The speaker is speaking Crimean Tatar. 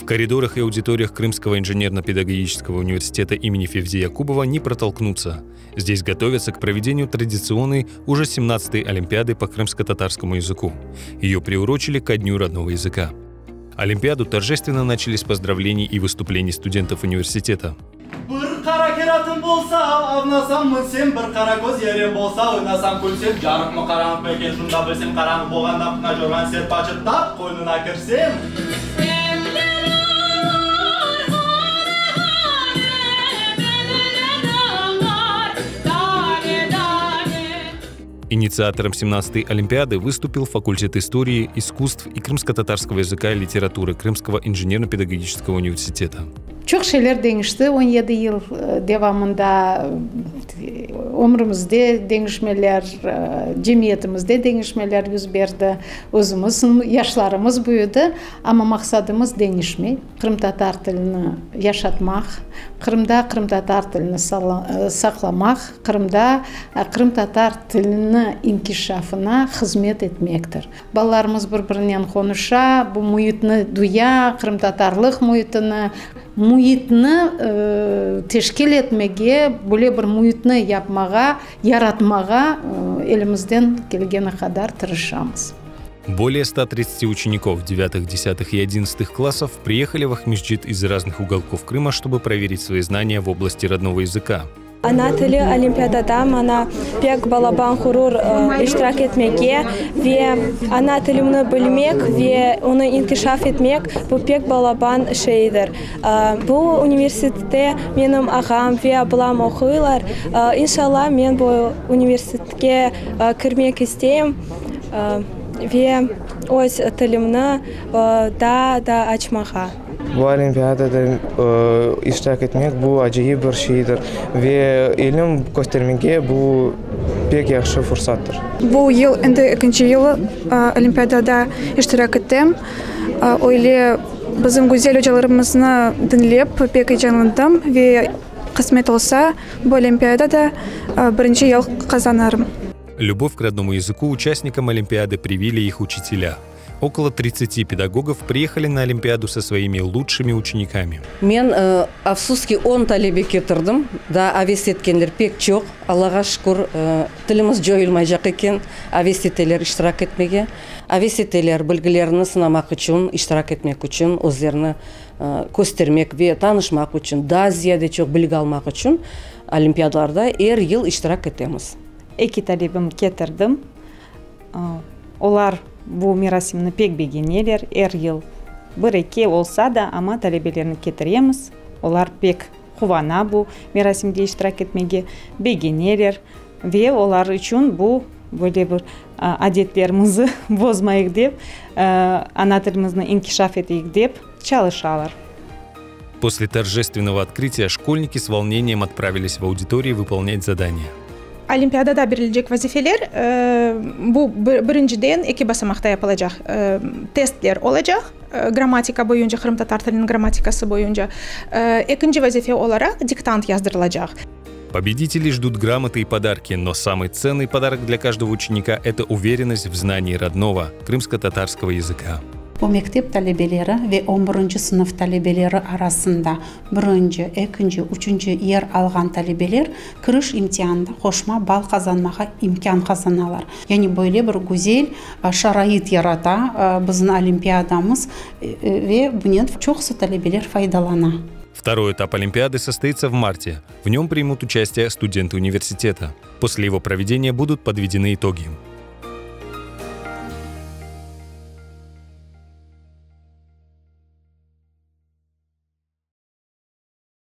В коридорах и аудиториях Крымского инженерно-педагогического университета имени Февзи Якубова не протолкнуться. Здесь готовятся к проведению традиционной уже 17-й Олимпиады по крымско-татарскому языку. Ее приурочили ко Дню родного языка. Олимпиаду торжественно начали с поздравлений и выступлений студентов университета. Bir qara ker atım bolsa, avnasam minsem, Bir qara köz erem bolsa, oynasam külsem, Yarıqmı qaranlıqmı eken şunı da bilsem, Qaranlıq bolğanda mına corğan serp açıp tap qoynuna kirsem. Инициатором 17-й Олимпиады выступил факультет истории, искусств и крымско-татарского языка и литературы Крымского инженерно-педагогического университета. Çoq şeyler deñişti 17 yıl devamında, ömrümizde deñişmeler, cemiyetimizde deñişmeler yüz berdi, özümiz, yaşlarımız büyüdi, amma maqsadımız deñişmey, qırımtatar tilini yaşatmaq, Qırımda qırımtatar tilini saqlamaq, Qırımda qırımtatar tilini inkişafına hızmet etmektir. Balalarımız bir-birinen qonuşa, bu müitni duya, qırımtatarlıq müitini. Müitni teşkil etmege, böyle bir müitni yapmağa, yaratmağa elimizden kelgeni qadar tırışamız. Более 130 учеников 9, 10 и 11 классов приехали в Акмесджит из разных уголков Крыма, чтобы проверить свои знания в области родного языка. Ana tili olimpiadada maña pek balaban ğurur iştirak etmege ve ana tilimni bilmek ve onı inkişaf etmek, bu pek balaban şeydir. Bu universitette menim ağam ve ablam oquylar. İnşallah, men bu universitetke kirmek isteyim ve öz tilimni daa da açmağa. Bu olimpiadada iştirak etmek, bu acayip bir şeydir ve ilim köstermege bu pek yahşı fursattır. Bu yıl endi ekinci yıl olimpiadada iştirak etem. Öyle bizim güzel ocalarımıznı diñlep pek eyecanlandım ve qısmet olsa, bu olimpiadada birinci yıl qazanarım. Любовь к родному языку участникам Олимпиады привили их учителя. Около 30 педагогов приехали на Олимпиаду со своими лучшими учениками. Men, afsus ki, 10 talebe ketirdim. Daa aves etkenler pek çoq. Allağa şükür, tilimiz coyulmaycaq eken, aves eteler iştirak etmege. Aves eteler bilgilerini sınamaq içün, iştirak etmek içün, özlerini köstermek ve tanışmaq içün, daa ziyade çoq bilgi almaq içün olimpiadalarda er yıl iştirak etemiz. Eki talebim ketirdim. Olar bu merasimni pek begeneler, er yıl bir-eki olsa da, amma talebelerni ketiremiz. Olar pek quvana bu merasimde iştirak etmege, begeneler ve olar içün bu böyle bir adetlerimizi bozmayıq dep, ana tilimizni inkişaf eteyik dep çalışalar. После торжественного открытия школьники с волнением отправились в аудитории выполнять задания. Olimpiadada berilecek vazifeler bu, birinciden, eki basamaqta yapılacaq testler olacaq, grammatika boyunca, qırımtatar tiliniñ grammatikası boyunca. Ekinci vazife olaraq diktant yazdırılacaq. Победителей ждут грамоты и подарки, но самый ценный подарок для каждого ученика – это уверенность в знании родного крымско-татарского языка. Bu mektep talebeleri ve on birinci sınıf talebeleri arasında birinci, ekinci, üçünci yer alğan talebeler kiriş imtianında qoşma ball qazanmağa imkân qazanalar. Yani böyle bir güzel şarait yarata bizim olimpiadamız ve bunen çoqusı talebeler faydalana. Второй этап Олимпиады состоится в марте. В нем примут участие студенты университета. После его проведения будут подведены итоги.